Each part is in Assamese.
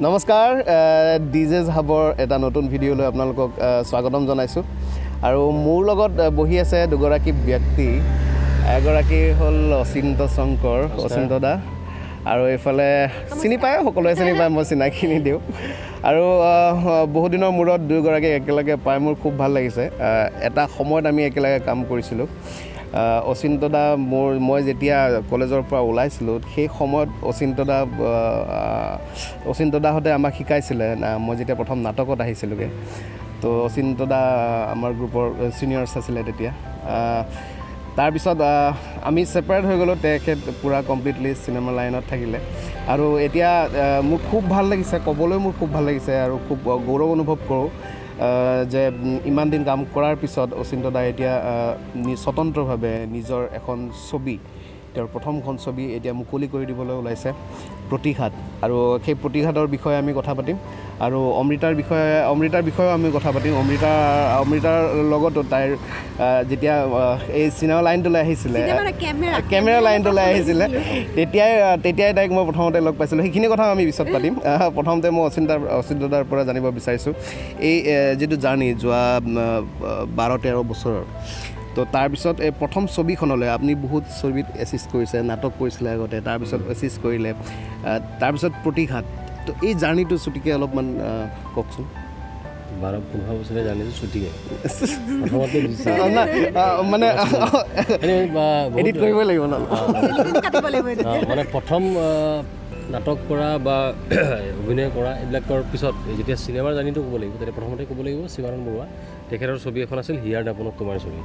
নমস্কাৰ, ডিজেজ হাবৰ এটা নতুন ভিডিঅ'লৈ আপোনালোকক স্বাগতম জনাইছোঁ। আৰু মোৰ লগত বহি আছে দুগৰাকী ব্যক্তি। এগৰাকী হ'ল অচিন্ত শংকৰ, অচিন্ত দা, আৰু এইফালে চিনি পায়, সকলোৱে চিনি পায়, মই চিনাকি নিদিওঁ। আৰু বহুদিনৰ মূৰত দুয়োগৰাকীক একেলগে পাই মোৰ খুব ভাল লাগিছে। এটা সময়ত আমি একেলগে কাম কৰিছিলোঁ। অচিন্ত দা মোৰ, মই যেতিয়া কলেজৰ পৰা ওলাইছিলোঁ সেই সময়ত অচিন্ত দাহঁতে আমাক শিকাইছিলে। মই যেতিয়া প্ৰথম নাটকত আহিছিলোঁগৈ, তো অচিন্ত দা আমাৰ গ্ৰুপৰ ছিনিয়ৰ্ছ আছিলে তেতিয়া। তাৰপিছত আমি ছেপাৰেট হৈ গ'লোঁ, তেখেত পূৰা কমপ্লিটলি চিনেমা লাইনত থাকিলে। আৰু এতিয়া মোৰ খুব ভাল লাগিছে, ক'বলৈ মোৰ খুব ভাল লাগিছে আৰু খুব গৌৰৱ অনুভৱ কৰোঁ যে ইমান দিন কাম কৰাৰ পিছত অচিন্ত দাই এতিয়া স্বতন্ত্ৰভাৱে নিজৰ এখন ছবি, তেওঁৰ প্ৰথমখন ছবি এতিয়া মুকলি কৰি দিবলৈ ওলাইছে, প্ৰতিঘাত। আৰু সেই প্ৰতিঘাতৰ বিষয়ে আমি কথা পাতিম আৰু অমৃতাৰ বিষয়েও আমি কথা পাতিম। অমৃতাৰ লগতো তাইৰ যেতিয়া এই চিনেমা লাইনটোলৈ আহিছিলে, কেমেৰা লাইনটোলৈ আহিছিলে, তেতিয়াই তাইক মই প্ৰথমতে লগ পাইছিলোঁ। সেইখিনি কথাও আমি পিছত পাতিম। প্ৰথমতে মই অচিন্ত দাৰ পৰা জানিব বিচাৰিছোঁ এই যিটো জাৰ্ণি যোৱা 12-13 বছৰৰ, তো তাৰপিছত এই প্ৰথম ছবিখনলৈ আপুনি বহুত ছবিত এছিষ্ট কৰিছে, নাটক কৰিছিলে আগতে, তাৰপিছত এছিষ্ট কৰিলে, তাৰপিছত প্ৰতিঘাত, তো এই জাৰ্ণিটো চুটিকৈ অলপমান কওকচোন। 12-15 বছৰীয়া জাৰ্ণিটো চুটিকৈ প্ৰথমতে মানে এডিট কৰিবই লাগিব ন, মানে প্ৰথম নাটক কৰা বা অভিনয় কৰা এইবিলাকৰ পিছত যেতিয়া চিনেমাৰ জাৰ্ণিটো ক'ব লাগিব, তেতিয়া প্ৰথমতে ক'ব লাগিব শিৱানন্দ বৰুৱা। তেখেতৰ ছবি এখন আছিল হিয়াৰ দাপোনত তোমাৰ ছবি,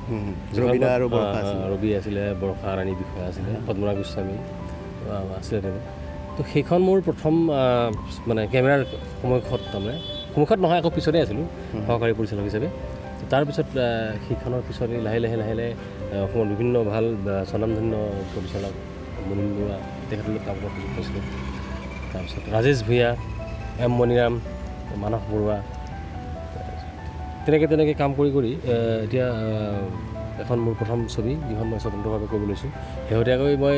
ৰবি আছিলে, বৰ্ষা ৰাণী বিষয়া আছিলে, পদ্মনা গোস্বামী আছিলে তেওঁ। তো সেইখন মোৰ প্ৰথম মানে কেমেৰাৰ সন্মুখত, তাৰমানে সন্মুখত নহয়, আকৌ পিছতে আছিলোঁ সহকাৰী পৰিচালক হিচাপে। তাৰপিছত সেইখনৰ পিছত লাহে লাহে লাহে লাহে অসমৰ বিভিন্ন ভাল স্বনামধন্য পৰিচালক মুনিন বৰুৱা, তেখেতৰ লগত কাম কৰাৰ সুযোগ পাইছিলোঁ। তাৰপিছত ৰাজেশ ভূঞা, এম মণিৰাম, মানস বৰুৱা, তেনেকৈ তেনেকৈ কাম কৰি কৰি এতিয়া এখন মোৰ প্ৰথম ছবি যিখন মই স্বতন্ত্ৰভাৱে কৰিব লৈছোঁ। শেহতীয়াকৈ মই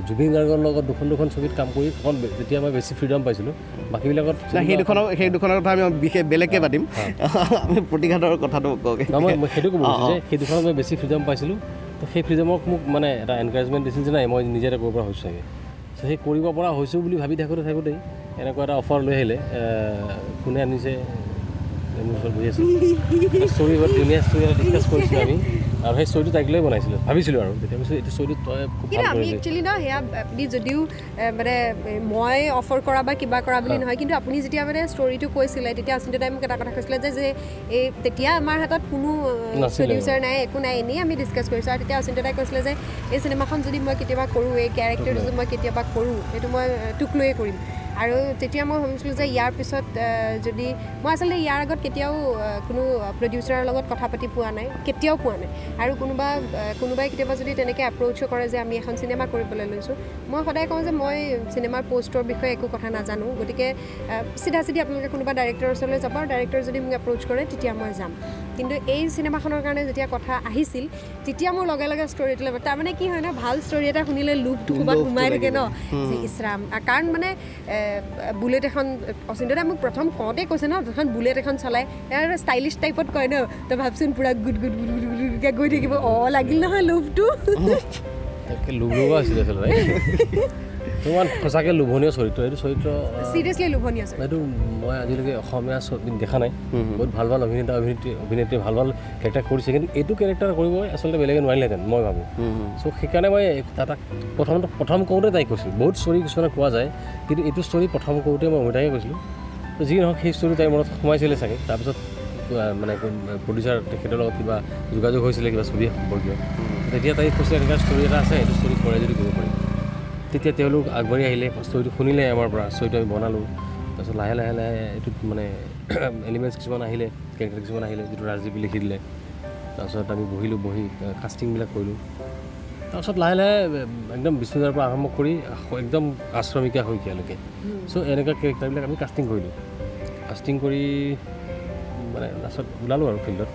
জুবিন গাৰ্গৰ লগত দুখন ছবিত কাম কৰি অকণ তেতিয়া মই বেছি ফ্ৰীডম পাইছিলোঁ। বাকীবিলাকত সেই দুখনৰ কথা আমি বিশেষ বেলেগকৈ পাতিম, আমি প্ৰতিঘাতৰ কথাটো কওঁ। মই সেইটো ক'ব খুজিছোঁ যে সেই দুখনত মই বেছি ফ্ৰীডম পাইছিলোঁ। তো সেই ফ্ৰীডমক মোক মানে এটা এনকাৰেজমেণ্ট দিছিল যে নাই, মই নিজে এটা কৰিব পৰা হৈছোঁ চাগে। চ' সেই কৰিব পৰা হৈছোঁ বুলি ভাবি থাকোঁতে থাকোঁতেই এনেকুৱা এটা অফাৰ লৈ আহিলে। কোনে আনিছে, মোৰ ওচৰত বহি আছিল, ষ্টৰী বৰ ধুনীয়া ষ্টৰী এটা ডিছকাছ কৰিছিলোঁ আমি। আৰু সেই ষ্টৰীটো তাইক লৈ বনাইছিলোঁ, ভাবিছিলোঁ। আৰু তেতিয়া কৈছোঁ এইটো ষ্টৰীটো তই খুব ভাল আমি একচুৱেলি ন, সেয়া আপুনি যদিও মানে মই অফাৰ কৰা বা কিবা কৰা বুলি নহয়, কিন্তু আপুনি যেতিয়া মানে ষ্টৰীটো কৈছিলে তেতিয়া অচিন্ত দাই মোক এটা কথা কৈছিলে যে এই তেতিয়া আমাৰ হাতত কোনো প্ৰডিউচাৰ নাই, একো নাই, এনেই আমি ডিছকাছ কৰিছোঁ। আৰু তেতিয়া অচিন্ত দাই কৈছিলে যে এই চিনেমাখন যদি মই কেতিয়াবা কৰোঁ, এই কেৰেক্টাৰটো যদি মই কেতিয়াবা কৰোঁ, এইটো মই তোক লৈয়ে কৰিম। আৰু তেতিয়া মই ভাবিছিলোঁ যে ইয়াৰ পিছত যদি মই আচলতে ইয়াৰ আগত কেতিয়াও কোনো প্ৰডিউচাৰৰ লগত কথা পাতি পোৱা নাই, কেতিয়াও পোৱা নাই। আৰু কোনোবাই কেতিয়াবা যদি তেনেকৈ এপ্ৰ'চো কৰে যে আমি এখন চিনেমা কৰিবলৈ লৈছোঁ, মই সদায় কওঁ যে মই চিনেমাৰ পষ্টৰ বিষয়ে একো কথা নাজানো, গতিকে চিধা চিধি আপোনালোকে কোনোবা ডাইৰেক্টৰৰ ওচৰলৈ যাব আৰু ডাইৰেক্টৰ যদি মোক এপ্ৰ'চ কৰে তেতিয়া মই যাম। কিন্তু এই চিনেমাখনৰ কাৰণে যেতিয়া কথা আহিছিল তেতিয়া মোৰ লগে লগে ষ্টৰীটো তাৰমানে কি হয় ন, ভাল ষ্টৰী এটা শুনিলে লোভটো ক'ৰবাত সোমাই থাকে ন, যে ইছৰাম। কাৰণ মানে বুলেট এখন অচিন্ত দাই মোক প্ৰথম কওঁতেই কৈছে ন, এখন বুলেট এখন চলাই ষ্টাইলিছ টাইপত কয় ন, তই ভাবচোন পূৰা গুড গুড গুড গুড গুডকৈ গৈ থাকিব। অঁ, লাগিল নহয় লোভটো। লোভ লগা আছিলে আচলতে। ইমান সঁচাকৈ লোভনীয় চৰিত্ৰ এইটো, চৰিত্ৰ চিৰিয়াছলি লোভনীয় চৰিত্ৰ এইটো। মই আজিলৈকে অসমীয়া ছবিত দেখা নাই। বহুত ভাল ভাল অভিনেতা অভিনেত্ৰী ভাল ভাল কেৰেক্টাৰ কৰিছে, কিন্তু এইটো কেৰেক্টাৰ কৰিব আচলতে বেলেগে নোৱাৰিলেহেঁতেন মই ভাবোঁ। চ' সেইকাৰণে মই তাক প্ৰথম কওঁতে তাইক কৈছিলোঁ। বহুত ষ্টৰী কিছুমানে কোৱা যায়, কিন্তু এইটো ষ্টৰী প্ৰথম কওঁতে মই অমিতাকে কৈছিলোঁ। তো যি নহওক সেই ষ্টৰী তাইৰ মনত সোমাইছিলে চাগে। তাৰপিছত মানে প্ৰডিউচাৰ তেখেতৰ লগত কিবা যোগাযোগ হৈছিলে কিবা ছবি সম্পৰ্কীয়, তেতিয়া তাইক কৈছিলে এনেকুৱা ষ্টৰী এটা আছে, এইটো ষ্টৰী কৰে যদি কৰিব পাৰিম। তেতিয়া তেওঁলোক আগবাঢ়ি আহিলে, ষ্টৰীটো শুনিলে আমাৰ পৰা, ষ্টৰীটো আমি বনালোঁ। তাৰপিছত লাহে লাহে লাহে এইটোত মানে এলিমেণ্টছ কিছুমান আহিলে, কেৰেক্টাৰ কিছুমান আহিলে, যিটো ৰাজদীপে লিখি দিলে। তাৰপিছত আমি বহিলোঁ, বহি কাষ্টিংবিলাক কৰিলোঁ। তাৰপিছত লাহে লাহে একদম বিষ্ণুদাৰ পৰা আৰম্ভ কৰি একদম আশ্ৰমিকা শইকীয়ালৈকে, চ' এনেকুৱা কেৰেক্টাৰবিলাক আমি কাষ্টিং কৰিলোঁ। কাষ্টিং কৰি মানে লাষ্টত ওলালোঁ আৰু ফিল্ডত।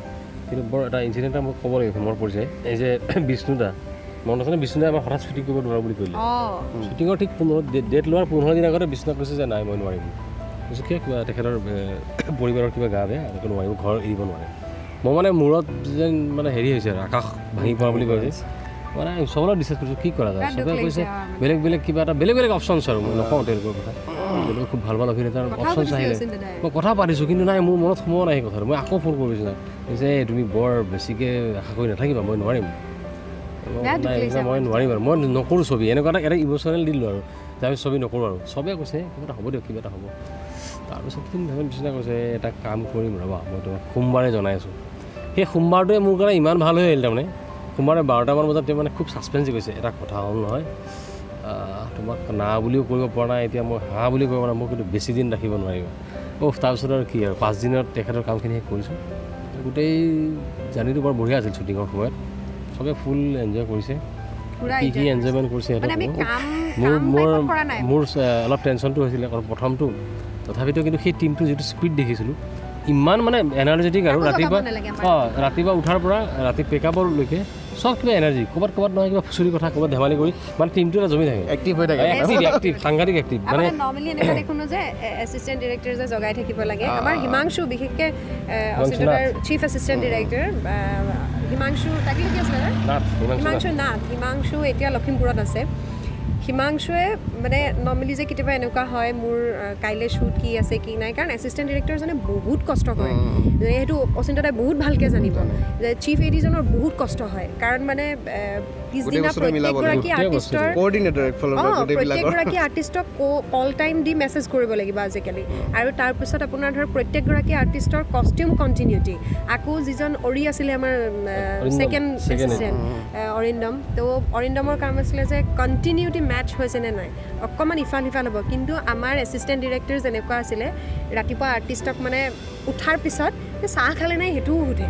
কিন্তু বৰ এটা ইনচিডেণ্ট এটা মোক ক'ব লাগিব মোৰ পৰিচয়, এই যে বিষ্ণুদা, মনত আছেনে? বিষ্ণুদাই আমাক হঠাৎ শ্বুটিং কৰিব নোৱাৰোঁ বুলি কৈলে। শ্বুটিঙৰ ঠিক 15 ডেট লোৱাৰ 15 দিন আগতে বিষ্ণুদাক কৈছে যে নাই, মই নোৱাৰিম। কৈছোঁ কিয়? কিবা তেখেতৰ পৰিবাৰৰ কিবা গা বেয়া, এনেকৈ নোৱাৰিব, ঘৰ এৰিব নোৱাৰে। মই মানে মূৰত যেন মানে হেৰি হৈছে আৰু আকাশ ভাঙি পৰা বুলি কৈছে। মানে চবৰ লগত ডিছকাছ কৰিছোঁ কি কৰা যায়, চবে কৈছে বেলেগ বেলেগ কিবা এটা, বেলেগ বেলেগ অপশ্যনছ আৰু মই নকওঁ তেওঁলোকৰ কথা, তেওঁলোকে খুব ভাল ভাল অভিনেতাৰ অপশ্যনছ আহিলে মই কথা পাতিছোঁ, কিন্তু নাই, মোৰ মনত সোমোৱা নাই সেই কথাটো। মই আকৌ ফোন কৰিছোঁ, নাই, কৈছে তুমি বৰ বেছিকৈ আশা কৰি নাথাকিবা, মই নোৱাৰিম, নাই মই নোৱাৰিম আৰু মই নকৰোঁ ছবি, এনেকুৱা এটা ইম'চনেল দিলোঁ আৰু যে আমি ছবি নকৰোঁ আৰু। চবে কৈছে কিবা এটা হ'ব দিয়ক, কিবা এটা হ'ব। তাৰপিছত বিষ্ণুদাই কৈছে এটা কাম কৰিম ৰ'বা, মই তোমাক সোমবাৰে জনাই আছোঁ। সেই সোমবাৰটোৱে মোৰ কাৰণে ইমান ভাল হৈ আহিল, তাৰমানে সোমবাৰে 12টামান বজাত তেওঁ মানে খুব ছাছপেঞ্চ কৈছে, এটা কথা হ'ল নহয়, তোমাক না বুলিও কৰিব পৰা নাই, এতিয়া মই হাঁ বুলি কৰিব পৰা নাই, মোক কিন্তু বেছি দিন ৰাখিব নোৱাৰিবা। অ' তাৰপিছত আৰু কি আৰু 5 দিনত তেখেতৰ কামখিনি শেষ কৰিছোঁ। গোটেই জাৰ্ণিটো বৰ বঢ়িয়া আছিল। শ্বুটিঙৰ সময়ত চবে ফুল এনজয় কৰিছে, কি কি এনজয়মেণ্ট কৰিছে সেইটো মোৰ মোৰ মোৰ অলপ টেনশ্যনটো হৈছিলে কাৰণ প্ৰথমটো, তথাপিতো কিন্তু সেই টিমটো যিটো স্পীড দেখিছিলোঁ ইমান মানে এনাৰ্জেটিক আৰু ৰাতিপুৱা ৰাতিপুৱা উঠাৰ পৰা ৰাতি পেকআপৰলৈকে চব কিবা এনাৰ্জি, ক'ৰবাত ক'ৰবাত নহয় কিবা ফুচুৰি কথা, ক'ৰবাত ধেমালি কৰি মানে টিমটো এটা জমি থাকে, এক্টিভ হৈ থাকে, এক্টিভ, সাংঘাতিক এক্টিভ। মানে নৰ্মেলি এনেকুৱা দেখো ন যে এছিষ্টেণ্ট ডিৰেক্টৰ যে জগাই থাকিব লাগে। আমাৰ হিমাংশু বিশেষকৈ চিফ এছিষ্টেণ্ট ডিৰেক্টৰ হিমাংশু, তাকে কি আছিলে হিমাংশু নাথ, হিমাংশু এতিয়া লখিমপুৰত আছে। হিমাংশুৱে মানে নৰ্মেলি যে কেতিয়াবা এনেকুৱা হয় মোৰ কাইলৈ শ্বুট কি আছে কি নাই, কাৰণ এছিষ্টেণ্ট ডিৰেক্টৰজনে বহুত কষ্ট কৰে, সেইটো অচিন্তদাই বহুত ভালকৈ জানিব যে চিফ এডিজনৰ বহুত কষ্ট হয়, কাৰণ মানে পিছদিনা প্ৰত্যেকগৰাকী আৰ্টিষ্টৰ প্ৰত্যেকগৰাকী আৰ্টিষ্টক কল টাইম দি মেছেজ কৰিব লাগিব আজিকালি, আৰু তাৰপিছত আপোনাৰ ধৰক প্ৰত্যেকগৰাকী আৰ্টিষ্টৰ কষ্টিউম কণ্টিনিউটি, আকৌ যিজন অৰি আছিলে আমাৰ ছেকেণ্ড এছিষ্টেণ্ট অৰিন্দম, তো অৰিন্দমৰ কাম আছিলে যে কণ্টিনিউটি মেটচ হৈছে নে নাই, অকণমান ইফাল সিফাল হ'ব, কিন্তু আমাৰ এছিষ্টেণ্ট ডিৰেক্টৰ যেনেকুৱা আছিলে ৰাতিপুৱা আৰ্টিষ্টক মানে উঠাৰ পিছত চাহ খালে নাই সেইটোও সোধে,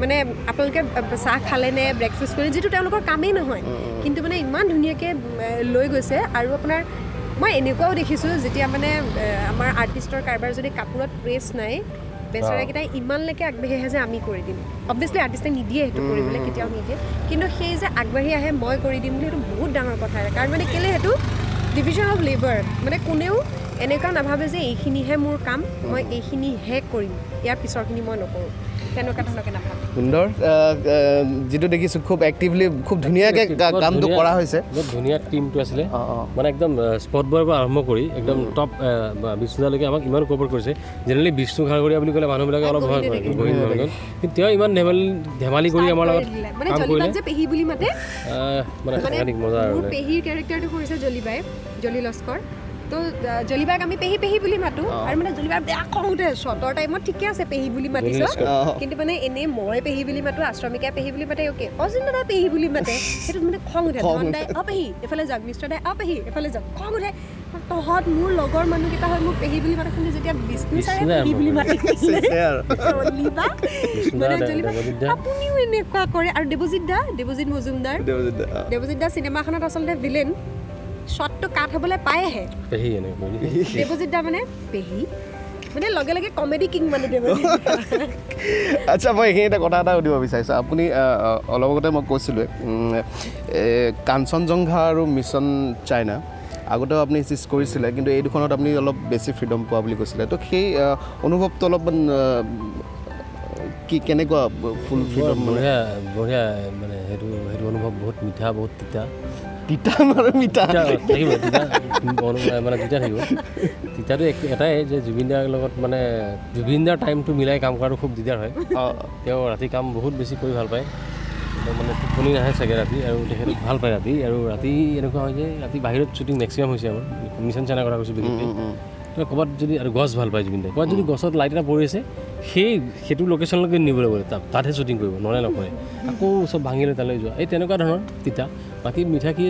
মানে আপোনালোকে চাহ খালে নে ব্ৰেকফাষ্ট কৰিলে, যিটো তেওঁলোকৰ কামেই নহয়, কিন্তু মানে ইমান ধুনীয়াকৈ লৈ গৈছে। আৰু আপোনাৰ মই এনেকুৱাও দেখিছোঁ যেতিয়া মানে আমাৰ আৰ্টিষ্টৰ কাৰোবাৰ যদি কাপোৰত প্ৰেছ নাই, বেচেৰাকেইটাই ইমানলৈকে আগবাঢ়ি আহে যে আমি কৰি দিম। অবভিয়াছলি আৰ্টিষ্টে নিদিয়ে সেইটো কৰিবলৈ, কেতিয়াও নিদিয়ে, কিন্তু সেই যে আগবাঢ়ি আহে মই কৰি দিম বুলি, সেইটো বহুত ডাঙৰ কথা। কাৰণ মানে কেলৈ সেইটো ডিভিজন অফ লেবাৰ, মানে কোনেও এনেকুৱা নাভাবে যে এইখিনিহে মোৰ কাম, মই এইখিনিহে কৰিম, ইয়াৰ পিছৰখিনি মই নকৰোঁ, তেনেকুৱা ধৰণকে নাভাবে। সুন্দৰ, যিটো দেখিছোঁ খুব এক্টিভলি খুব ধুনীয়াকৈ কামটো কৰা হৈছে, বহুত ধুনীয়া টিমটো আছিলে, মানে একদম স্পট বয়ৰ পৰা আৰম্ভ কৰি একদম টপ বিষ্ণুদালৈকে আমাক ইমান কভাৰ কৰিছে। জেনেৰেলি বিষ্ণু খাৰঘৰীয়া বুলি ক'লে মানুহবিলাকে অলপ ভয় কৰে, কিন্তু তেওঁ ইমান ধেমালি কৰি আমাৰ লগত কাম কৰিলে, পেহী বুলি মাতে, মানে সাংঘাতিক মজা। আৰু পেহীৰ কেৰেক্টাৰটো কৰিছে জলিবাই, জলি লস্কৰ, তো জলিবাক আমি পেহী পেহী বুলি মাতোঁ, আৰু মানে জলিবাৰ বেয়া খং উঠে শ্বটৰ টাইমত, ঠিকে আছে পেহী বুলি মাতিছ, কিন্তু মানে এনেই মই পেহী বুলি মাতোঁ, আশ্ৰমিকাই পেহী বুলি মাতে, অ'কে, অজিন দাদাই পেহী বুলি মাতে, সেইটোত মানে খং উঠে। ধন দাই অ পেহী এইফালে যাওক, মিশ্ৰ দাই অ পেহী এইফালে যাওক, খং উঠে। তহঁত মোৰ লগৰ মানুহকেইটা হয় মোক পেহী বুলি মাতে, কিন্তু যেতিয়া বিষ্ণু ছাৰে পেহী বুলি মাতে, জলিবা মানে জলিবা আপুনিও এনেকুৱা কৰে। আৰু দেৱজিৎ দা, দেৱজিৎ মজুমদাৰ, দেৱজিৎ দা চিনেমাখনত আচলতে ভিলেন, শ্বটটো কাট হ'বলৈ পায়হে দেৱজিৎ দা মানে পেহী মানে লগে লগে কমেডি কিং মানে দেৱজিৎ। আচ্ছা, মই এইখিনিতে কথা এটা সুধিব বিচাৰিছোঁ। আপুনি অলপ আগতে মই কৈছিলোঁৱে কাঞ্চনজংঘা আৰু মিছন চাইনা আগতেও আপুনি এচিষ্ট কৰিছিলে, কিন্তু এই দুখনত আপুনি অলপ বেছি ফ্ৰীডম পোৱা বুলি কৈছিলে, তো সেই অনুভৱটো অলপমান কি কেনেকুৱা? ফুল ফ্ৰীডম বঢ়িয়া, বঢ়িয়া, মানে সেইটো সেইটো অনুভৱ বহুত মিঠা, বহুত তিতা, তিতা আৰু মিঠা থাকিব, তিতা মানে তিতা থাকিব। তিতাটো এটাই যে জুবিন দাৰ লগত মানে জুবিন দাৰ টাইমটো মিলাই কাম কৰাটো খুব দিগদাৰ হয়। তেওঁ ৰাতি কাম বহুত বেছি কৰি ভাল পায়, মানে টোপনি নাহে চাগে ৰাতি, আৰু তেখেতক ভাল পায় ৰাতি। আৰু ৰাতি এনেকুৱা হয় যে ৰাতি বাহিৰত শ্বুটিং মেক্সিমাম হৈছে আমাৰ, মিছন চাইনাৰ কথা কৈছোঁ বিশেষকৈ। ক'ৰবাত যদি আৰু গছ ভাল পায় জুবিন দাই, ক'ৰবাত যদি গছত লাইট এটা পৰি আছে, সেইটো লোকেশ্যনলৈকে নিবলৈ গ'লে তাতহে শ্বুটিং কৰিব, নহ'লে নকৰে, আকৌ চব ভাঙিলে তালৈ যোৱা, এই তেনেকুৱা ধৰণৰ তিতা। বাকী মিঠা কি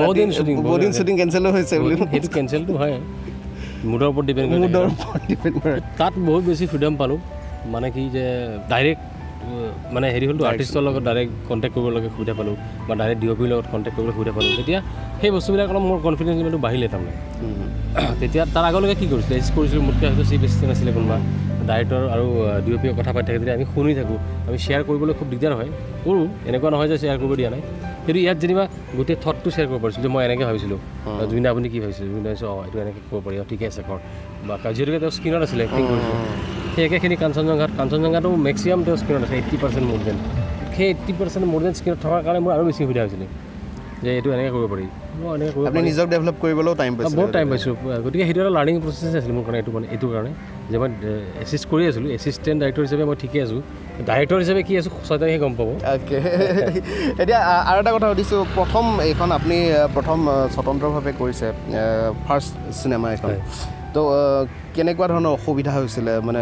বহুদিন শ্বুটিং কেঞ্চেলো হৈছে বুলি, সেইটো কেঞ্চেলটো হয় মুডৰ ওপৰত ডিপেণ্ড কৰে, মুডৰ ওপৰত ডিপেণ্ড কৰে। তাত বহুত বেছি ফ্ৰীডম পালোঁ, মানে কি যে ডাইৰেক্ট মানে হেৰি হ'লতো আৰ্টিষ্টৰ লগত ডাইৰেক্ট কণ্টেক্ট কৰিবলৈকে সুবিধা পালোঁ, বা ডাইৰেক্ট ডি অ' পিৰ লগত কণ্টেক্ট কৰিবলৈ সুবিধা পালোঁ। তেতিয়া সেই বস্তুবিলাক অলপ মোৰ কনফিডেঞ্চ লেভেলটো বাঢ়িলে তাৰমানে। তেতিয়া তাৰ আগলৈকে কি কৰিছিলোঁ, এচিষ্ট কৰিছিলোঁ, মোতকৈ হয়তো চিফ এছিষ্টেণ্ট আছিলে কোনোবা, ডাইৰেক্টৰ আৰু ডি অ' পিয়ে কথা পাতি থাকে, তেতিয়া আমি শুনি থাকোঁ, আমি শ্বেয়াৰ কৰিবলৈ খুব দিগদাৰ হয়, কৰোঁ, এনেকুৱা নহয় যে শ্বেয়াৰ কৰিব দিয়া নাই, কিন্তু ইয়াত যেনিবা গোটেই থটটো শ্বেয়াৰ কৰিব পাৰিছিলোঁ যে মই এনেকৈ ভাবিছিলোঁ, জুবিন দা আপুনি কি ভাবিছিলে, জুবিন দা অঁ এইটো এনেকৈ ক'ব পাৰি, অঁ ঠিকে আছে কৰ, বা যিহেতুকে তেওঁ স্ক্ৰীণত আছিলে এক্টিং কৰিছিলে সেই একেখিনি কাঞ্চনজংঘাত, কাঞ্চনজংঘাটো মেক্সিমাম তেওঁ স্ক্ৰীণত আছে 80% মোৰ then, সেই 80% মোৰ then স্ক্ৰীণত থকাৰ কাৰণে মোৰ আৰু বেছি সুবিধা হৈছিলে যে এইটো এনেকৈ কৰিব পাৰি, মই এনেকৈ কৰিব আপুনি নিজক ডেভেলপ কৰিবলৈও টাইম পাইছোঁ, বহুত টাইম পাইছোঁ। গতিকে সেইটো এটা লাৰ্ণিং প্ৰচেছ আছিলে মোৰ কাৰণে, এইটো মানে এইটো কাৰণে যে মই এছিষ্ট কৰি আছিলোঁ, এছিষ্টেণ্ট ডাইৰেক্টৰ হিচাপে মই ঠিকে আছোঁ, ডাইৰেক্টৰ হিচাপে কি আছোঁ 6 তাৰিখে গম পাব। অ'কে, এতিয়া আৰু এটা কথা সুধিছোঁ, প্ৰথম এইখন আপুনি প্ৰথম স্বতন্ত্ৰভাৱে কৰিছে, ফাৰ্ষ্ট চিনেমা এইখন, তো কেনেকুৱা ধৰণৰ অসুবিধা হৈছিলে, মানে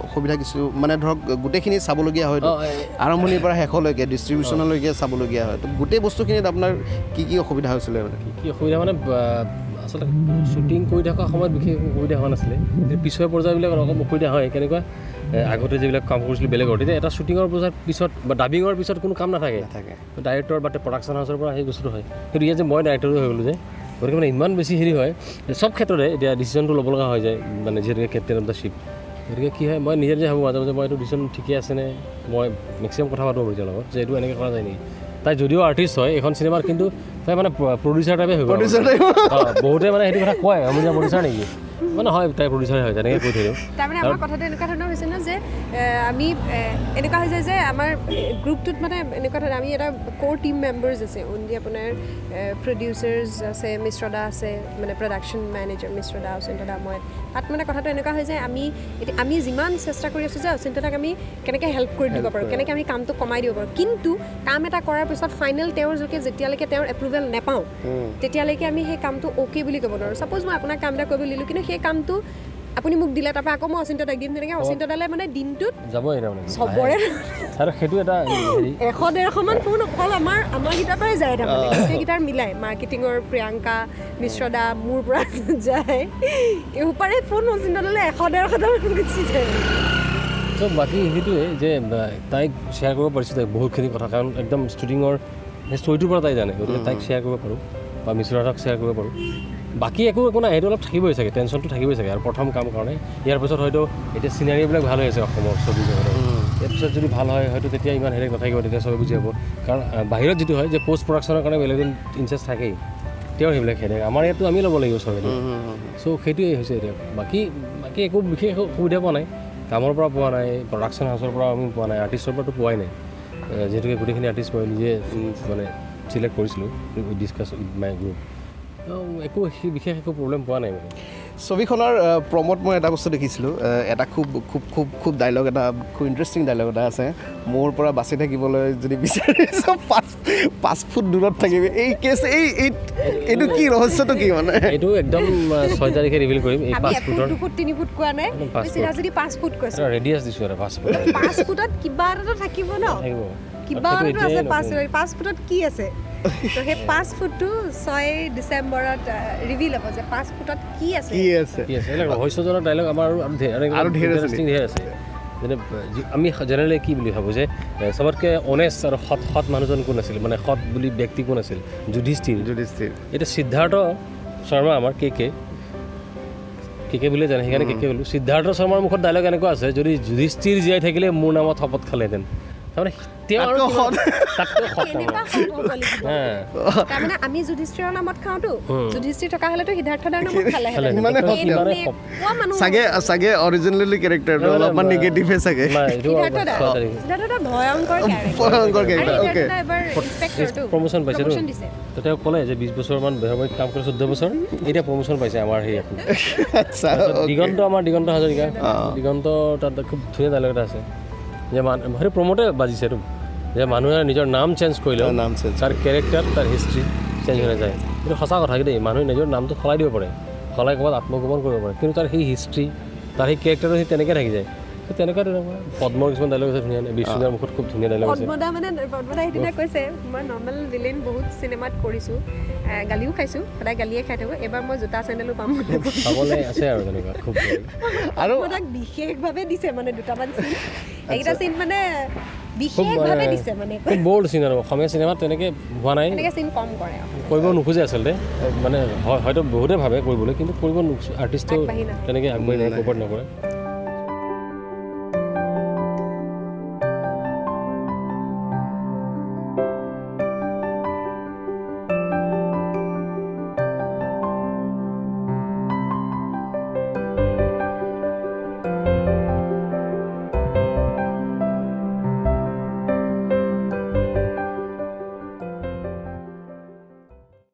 অসুবিধা কিছু মানে ধৰক গোটেইখিনি চাবলগীয়া হয় আৰম্ভণিৰ পৰা শেষলৈকে ডিষ্ট্ৰিবিউশ্যনলৈকে চাবলগীয়া হয়, তো গোটেই বস্তুখিনিত আপোনাৰ কি কি অসুবিধা হৈছিলে? মানে কি কি অসুবিধা মানে আচলতে শ্বুটিং কৰি থকা সময়ত বিশেষ অসুবিধা হোৱা নাছিলে, কিন্তু পিছৰ পৰ্যায়বিলাকত অলপ অসুবিধা হয়। কেনেকুৱা আগতে যিবিলাক কাম কৰিছিলোঁ বেলেগৰ, তেতিয়া এটা শ্বুটিঙৰ পিছত বা ডাবিঙৰ পিছত কোনো কাম নাথাকে, ডাইৰেক্টৰ বা প্ৰডাকশ্যন হাউচৰ পৰা সেই বস্তুটো হয়। কিন্তু ইয়াত যে মই ডাইৰেক্টৰ হৈ গ'লোঁ যে, গতিকে মানে ইমান বেছি হেৰি হয় চব ক্ষেত্ৰতে এতিয়া ডিচিশ্যনটো ল'ব লগা হৈ যায়, মানে যিহেতুকে কেপ্টেইন অফ the ship. গতিকে কি হয় মই নিজে নিজে ভাবোঁ মাজে মাজে মই এইটো ডিচিশ্যন ঠিকে আছেনে, মই মেক্সিমাম কথা পাতোঁ অভিজিতৰ লগত যে এইটো এনেকৈ কৰা যায় নেকি। তাই যদিও আৰ্টিষ্ট হয় এইখন চিনেমাৰ, কিন্তু তাই মানে প্ৰডিউচাৰ টাইপে হৈ গ'ল, বহুতে মানে সেইটো কথা কয় আমি প্ৰডিউচাৰ নেকি, মানে হয় তাই প্ৰডিউচাৰ হয় তেনেকৈ কৈ থৈ দিওঁ। তাৰমানে আমাৰ কথাটো এনেকুৱা ধৰণৰ হৈছে ন যে আমি এনেকুৱা হৈ যায় যে আমাৰ গ্ৰুপটোত মানে এনেকুৱা ধৰণৰ আমি এটা ক'ৰ টিম মেম্বাৰ্ছ আছে, অনলি আপোনাৰ প্ৰডিউচাৰ্ছ আছে, মিশ্ৰদা আছে, মানে প্ৰডাকশ্যন মেনেজাৰ মিশ্ৰদা, অচিন্তদা, মই। তাত মানে কথাটো এনেকুৱা হৈ যায় আমি এতিয়া আমি যিমান চেষ্টা কৰি আছোঁ যে অচিন্তদাক আমি কেনেকৈ হেল্প কৰি দিব পাৰোঁ, কেনেকৈ আমি কামটো কমাই দিব পাৰোঁ, কিন্তু কাম এটা কৰাৰ পিছত ফাইনেল তেওঁৰ যোগে যেতিয়ালৈকে তেওঁৰ এপ্ৰুভেল নাপাওঁ তেতিয়ালৈকে আমি সেই কামটো অ'কে বুলি ক'ব নোৱাৰোঁ। ছাপ'জ মই আপোনাক কাম এটা কৰিব দিলোঁ, কিন্তু সেই কামটো আপুনি মোক দিলে, তাৰপৰা আকৌ মই অচিন্তদাক দিম, তেনেকৈ অচিন্তদালে মানে দিনটোত যাবই চবৰে আৰু সেইটো এটা 100-150মান ফোন অকল আমাৰ আমাৰকেইটাৰ পৰাই যায়, তাৰমানে গোটেইকেইটাৰ মিলাই মাৰ্কেটিঙৰ প্ৰিয়ংকা মিশ্ৰদা মোৰ পৰা যায়, এইসোপাৰে ফোন অচিন্তদালে 100-150টামান গুচি যায়। চ' বাকী সেইটোৱে যে তাইক শ্বেয়াৰ কৰিব পাৰিছোঁ তাইক বহুতখিনি কথা, কাৰণ একদম শ্বুটিঙৰ সেই ষ্টৰিটোৰ পৰা তাই জানে, গতিকে তাইক শ্বেয়াৰ কৰিব পাৰোঁ বা মিশ্ৰদাক শ্বেয়াৰ কৰিব পাৰোঁ। বাকী একো একো নাই, সেইটো অলপ থাকিবই চাগে, টেনশ্যনটো থাকিবই চাগে। আৰু প্ৰথম কাম কাৰণে ইয়াৰ পিছত হয়তো এতিয়া চিনাৰীবিলাক ভাল হৈ আছে অসমৰ ছবি জগতৰ, ইয়াৰ পিছত যদি ভাল হয় হয়তো তেতিয়া ইমান হেডেক নাথাকিব, তেতিয়া চবে বুজি পাব। কাৰণ বাহিৰত যিটো হয় যে পষ্ট প্ৰডাকশ্যনৰ কাৰণে বেলেগ এজন ইনচাৰ্জ থাকেই, তেওঁৰ সেইবিলাক হেডেক, আমাৰ ইয়াততো আমি ল'ব লাগিব চবে। চ' সেইটোৱেই হৈছে এতিয়া। বাকী বাকী একো বিশেষ অসুবিধা পোৱা নাই, কামৰ পৰা পোৱা নাই, প্ৰডাকশ্যন হাউচৰ পৰা আমি পোৱা নাই, আৰ্টিষ্টৰ পৰাতো পোৱাই নাই, যিহেতুকে গোটেইখিনি আৰ্টিষ্ট মই নিজে মানে চিলেক্ট কৰিছিলোঁ ডিছকাছ উইথ my group, একো বিশেষ একো প্ৰব্লেম পোৱা নাই। মানে ছবিখনৰ প্ৰমত মই এটা বস্তু দেখিছিলোঁ, এটা খুব খুব খুব খুব ডাইলগ এটা, খুব ইণ্টাৰেষ্টিং ডাইলগ এটা আছে, মোৰ পৰা বাচি থাকিবলৈ যদি বিচাৰিছ 5 ফুট দূৰত থাকিবি, এই কেছ এই এইটো কি ৰহস্যটো কি মানে? এইটো একদম 6 তাৰিখে ৰিভিল কৰিম। এই 5 ফুটৰ 2 ফুট 3 ফুট কোৱা নাই, চিধা যদি 5 ফুট কৈছে, ৰেডিয়াছ দিছোঁ আৰু 5 ফুট, 5 ফুটত কিবা এটা থাকিব ন, কিবা এটা আছে, 5 ফুটত কি আছে, তো সেই 5 ফুটটো 6 ডিচেম্বৰত ৰিভিল হ'ব যে 5 ফুটত কি আছে, কি আছে, কি আছে। এইবিলাক ৰহস্যজনক ডাইলগ আমাৰ আৰু ধেৰ ইণ্টাৰেষ্টিং ধেৰ আছে। যেনে আমি জেনেৰেলি কি বুলি ভাবোঁ যে চবতকৈ অনেষ্ট আৰু সৎ সৎ মানুহজন কোন আছিল, মানে সৎ বুলি ব্যক্তি কোন আছিল? যুধিষ্ঠিৰ। যুধিষ্ঠিৰ। এতিয়া সিদ্ধাৰ্থ শৰ্মা আমাৰ কে কে কে কে বুলিয়ে জানে, সেইকাৰণে কে কে বোলোঁ। সিদ্ধাৰ্থ শৰ্মাৰ মুখত ডাইলগ এনেকুৱা আছে, যদি যুধিষ্ঠিৰ জীয়াই থাকিলে মোৰ নামত শপত খালেহেঁতেন। তাৰমানে তেওঁ আৰু তাতকৈ সৎ। তাৰমানে আমি যুধিষ্ঠিৰৰ নামত খাওঁতো, যুধিষ্ঠিৰ থকা হ'লেতো সিদ্ধাৰ্থদাৰ নামত খালেহেঁতেন। চাগে চাগে অৰিজিনেলি কেৰেক্টাৰটো অলপমান নিগেটিভে চাগে। সিদ্ধাৰ্থদা ভয়ংকৰ কেৰেক্টাৰ, অ'কে, প্ৰমোশ্যন পাইছে তো তেওঁ ক'লে যে 20 বছৰমান বেহৰবাৰীত কাম কৰি 14 বছৰ, এতিয়া প্ৰমোশ্যন পাইছে আমাৰ সেই দিগন্ত, আমাৰ দিগন্ত হাজৰিকা, দিগন্ত তাত খুব ধুনীয়া ডাইলগ এটা আছে যে সেইটো প্ৰমোটে বাজিছে এইটো, যে মানুহে নিজৰ নাম চেঞ্জ কৰিলেও তাৰ কেৰেক্টাৰ, তাৰ হিষ্ট্ৰী চেঞ্জ হৈ নাযায়। এইটো সঁচা কথা দেই, মানুহে নিজৰ নামটো সলাই দিব পাৰে, সলাই ক'ৰবাত আত্মগোপন কৰিব পাৰে, কিন্তু তাৰ সেই হিষ্ট্ৰী, তাৰ সেই কেৰেক্টাৰটো সেই তেনেকৈ থাকি যায়। তেনেকুৱা তেনেকুৱা পদ্মৰ কিছুমান ডাইলগ আছে ধুনীয়া, বিষ্ণুদাৰ মুখত খুব ধুনীয়া ডাইলগ আছে। পদ্মদা মানে পদ্মদা সেইদিনা কৈছে, মই নৰ্মেল ভিলেইন বহুত চিনেমাত কৰিছোঁ, গালিও খাইছোঁ, সদায় গালিয়ে খাই থাকোঁ, এইবাৰ মই জোতা চেণ্ডেলো পাম পাবলৈ আছে আৰু তেনেকুৱা খুব। আৰু পদ্মদাক বিশেষভাৱে দিছে মানে দুটামান চিন, এইকেইটা চিন মানে বিশেষভাৱে দিছে, মানে খুব বল্ড চিন। আৰু অসমীয়া চিনেমাত তেনেকৈ হোৱা নাই, তেনেকৈ চিন কম কৰে, কৰিব নোখোজে আচলতে, মানে হয়তো বহুতে ভাবে কৰিবলৈ, কিন্তু কৰিব আৰ্টিষ্টেও তেনেকৈ আগবাঢ়ি নাই, ক'ৰবাত নকৰে।